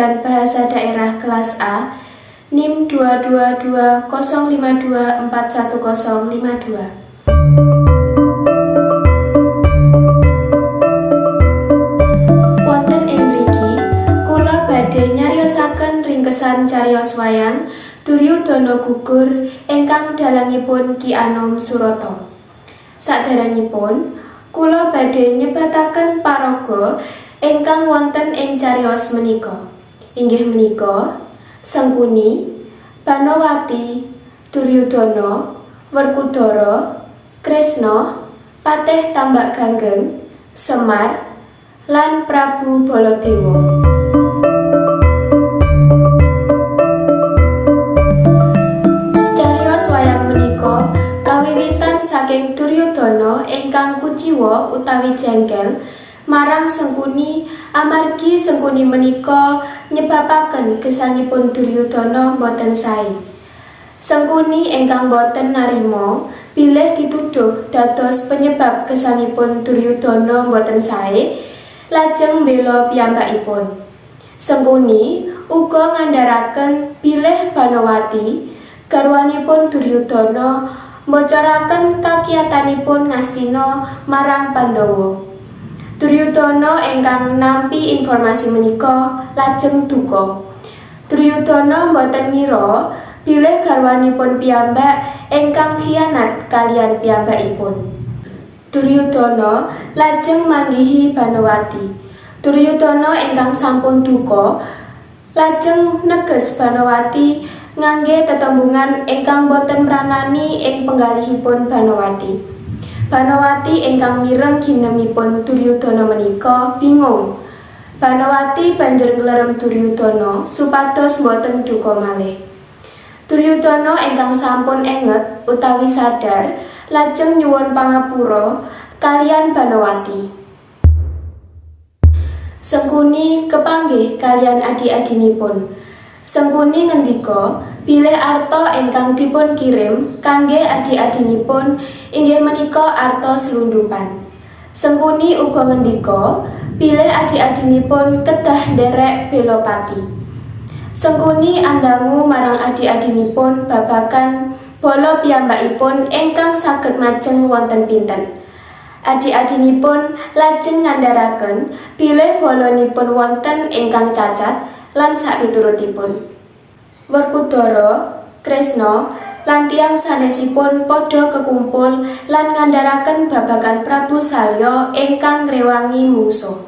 Pendidikan Bahasa Daerah kelas A, NIM 22205241052. Wonten ing mriki, kula badhe nyariosaken ringkesan cariyos wayang Duryudana Gugur ingkang dalangipun Ki Anom Surata. Saderengipun, kula badhe nyebataken paraga ingkang wonten ing cariyos menika. Inggih menika Sengkuni, Banowati, Duryudana, Werkudara, Kresna, Patih Tambak Ganggeng, Semar, lan Prabu Baladewa. Cariyos wayang menika kawiwitan saking Duryudana ingkang kuciwa utawi jengkel marang Sengkuni amargi Sengkuni menika nyebabaken gesangipun Duryudana boten sae. Sengkuni ingkang boten narima bilih dituduh dados penyebab gesangipun Duryudana boten sae, lajeng mbela piyambakipun. Sengkuni uga ngandharaken bilih Banowati garwanipun Duryudana mbocoraken kakiyatanipun Ngastina marang Pandhawa. Duryudana ingkang nampi informasi menika lajeng duka. Duryudana boten ngira bilih garwanipun piyambak ingkang khianat kaliyan piyambakipun. Duryudana lajeng manggihi Banowati. Duryudana ingkang sampun duka lajeng neges Banowati ngangge tetembungan ingkang boten mranani ing penggalihipun Banowati. Banowati ingkang mireng ginemipun Duryudana menika bingung. Banowati banjur nglerem Duryudana supados boten duka malih. Duryudana ingkang sampun enget utawi sadar lajeng nyuwun pangapura kaliyan Banowati. Sengkuni kepanggih kaliyan adi-adinipun. Sengkuni ngendika bilih arta ingkang dipun kirim kangge adi-adinipun inggih menika arta selundupan. Sengkuni uga ngendika bilih adi-adinipun kedah nderek Belopati. Sengkuni andangu marang adi-adinipun babagan bala piyambakipun ingkang saged majeng wonten pinten. Adi-adinipun lajeng ngandharaken bilih balanipun wonten ingkang cacat lan sapiturutipun. Werkudara, Kresna, lan tiyang sanesipun padha kekumpul lan ngandharaken babagan Prabu Salya ingkang ngrewangi mungsuh.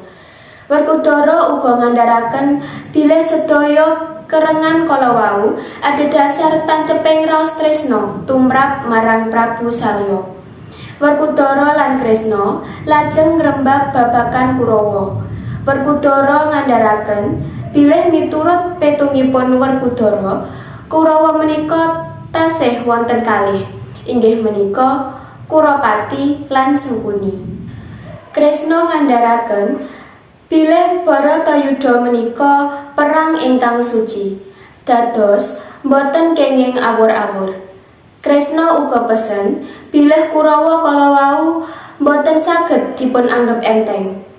Werkudara uga ngandharaken bilih sedaya kerengan kala wau adhedhasar tanceping raos tresna tumrap marang Prabu Salya. Werkudara lan Kresna lajeng ngrembag babagan Kurawa. Werkudara ngandharaken bilih miturut petungipun Werkudara, Kurawa menika tasih wonten kalih, inggih menika Kurapati lan Sengkuni. Kresna ngandharaken bilih Baratayuda menika perang ingkang suci, dados boten kenging awur-awur. Kresna uga pesen bilih Kurawa kala wau boten saged dipun anggep enteng.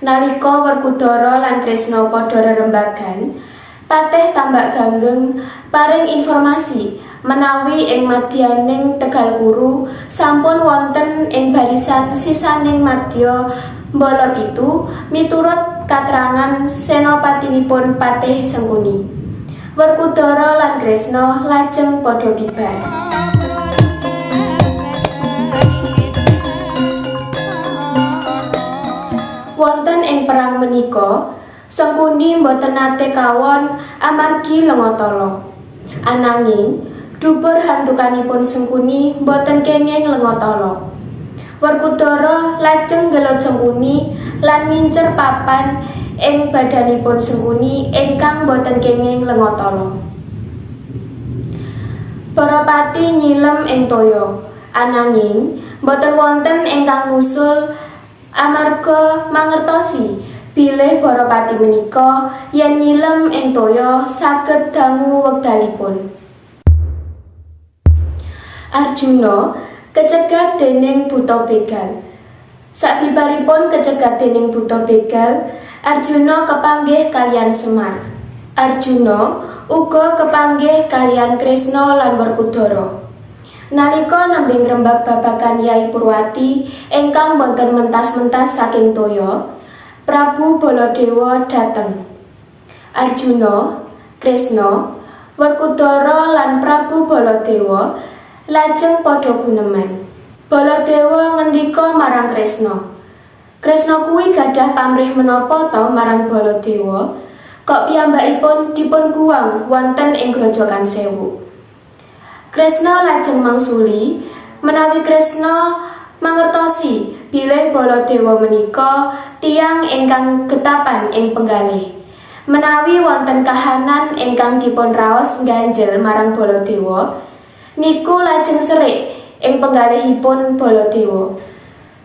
Nalika Werkudara lan Kresna padha rerembagan, Patih Tambak Ganggeng paring informasi menawi ing madyaning Tegal Kuru sampun wonten ing barisan sisaning madya bala pitu miturut katrangan senopatinipun Patih Sengkuni. Werkudara lan Kresna lajeng padha bibar. Wonten ing perang menika, Sengkuni mboten nate kawon amargi lenga tala. Ananging dubur hantukanipun Sengkuni mboten kenging lenga tala. Werkudara lajeng nggelut Sengkuni lan ngincer papan ing badanipun Sengkuni ingkang boten kenging lenga tala. Barapati nyilem ing toya, ananging boten wonten ingkang nusul amarga mangertosi bilih Barapati menika yen nyilem ing toya saged dangu wekdalipun. Arjuna kecegat dening buta begal. Sabibaripun kecegat dening buta begal, Arjuna kepanggih kaliyan Semar. Arjuna uga kepanggih kaliyan Kresna lan Werkudara. Nalika nembe ngrembag babagan Yai Purwati ingkang boten mentas-mentas saking toya, Prabu Baladewa dhateng. Arjuna, Kresna, Werkudara lan Prabu Baladewa lajeng padha guneman. Baladewa ngendika marang Kresna, "Kresna kuwi gadah pamrih menapa ta marang Baladewa? Kok piyambakipun dipun guwang wonten ing Grojogan Sewu?" Kresna lajeng mangsuli menawi Kresna mangertosi bilih Baladewa menika tiyang ingkang getapan ing penggalih. Menawi wonten kahanan ingkang dipun raos ngganjel marang Baladewa, niku lajeng serik ing penggalihipun Baladewa.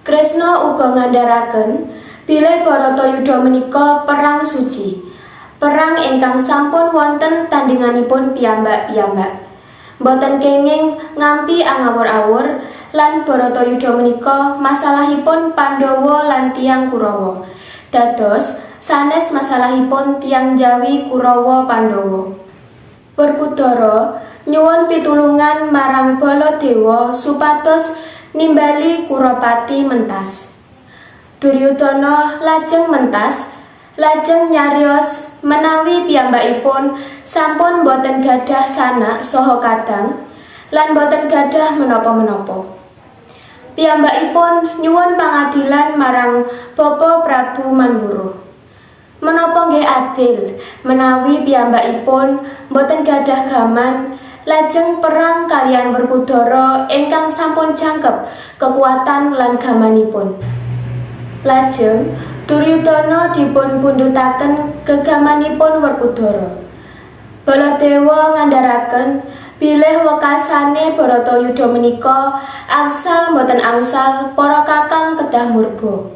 Kresna uga ngandharaken bilih Baratayuda menika perang suci, perang ingkang sampun wonten tandinganipun piyambak-piyambak. Boten kenging ngampi angawur-awur lan Baratayuda menika masalahipun Pandhawa lan tiyang Kurawa. Dados sanes masalahipun tiyang Jawi Kurawa Pandhawa. Werkudara nyuwun pitulungan marang Baladewa supados nimbali Kurapati mentas. Duryudana lajeng mentas, lajeng nyarios menawi piyambakipun sampun boten gadah sanak saha kadang lan boten gadah menapa-menapa. Piyambakipun nyuwun pangadilan marang Bapa Prabu Mandura. Menapa nggih adil menawi piyambakipun boten gadah gaman lajeng perang kaliyan Werkudara ingkang sampun jangkep kekuatan lan gamanipun. Lajeng Duryudana dipun pundhutaken gegamanipun Werkudara. Baladewa ngandharaken bilih wekasane Baratayuda menika angsal boten angsal para kakang kedah murba.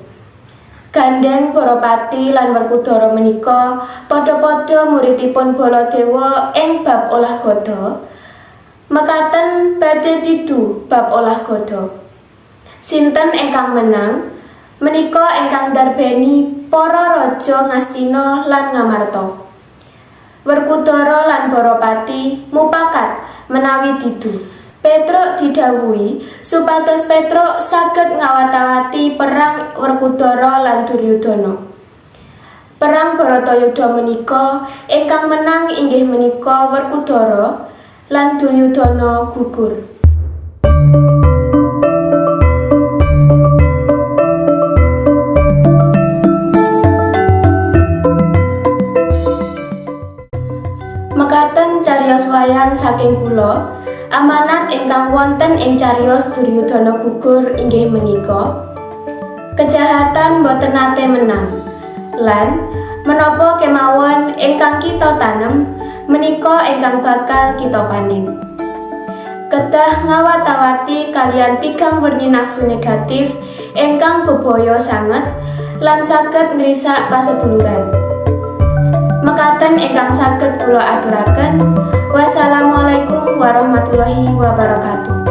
Gandheng Barapati lan Werkudara menika padha-padha muridipun Baladewa ing bab olah gada. Mekaten badhe didu bab olah gada. Sinten ingkang menang? Menika ingkang ndarbeni para raja Ngastina lan Ngamarta. Werkudara lan Barapati mupakat menawi didu. Petruk didhawuhi supados Petruk saged ngawat-awati perang Werkudara lan Duryudana. Perang Baratayuda menika ingkang menang inggih menika Werkudara lan Duryudana gugur. Mekaten cariyos wayang saking kula, amanat ingkang wonten ing cariyos Duryudana gugur inggih menika: kejahatan boten nate menang, lan menapa kemawon ingkang kita tanem menika ingkang bakal kita panen. Kedah ngawat-awati kaliyan tigang werni nafsu negatif ingkang bebaya sanget lan saged ngrisak paseduluran. Mekaten ingkang saged kula aturaken. Wassalamualaikum warahmatullahi wabarakatuh.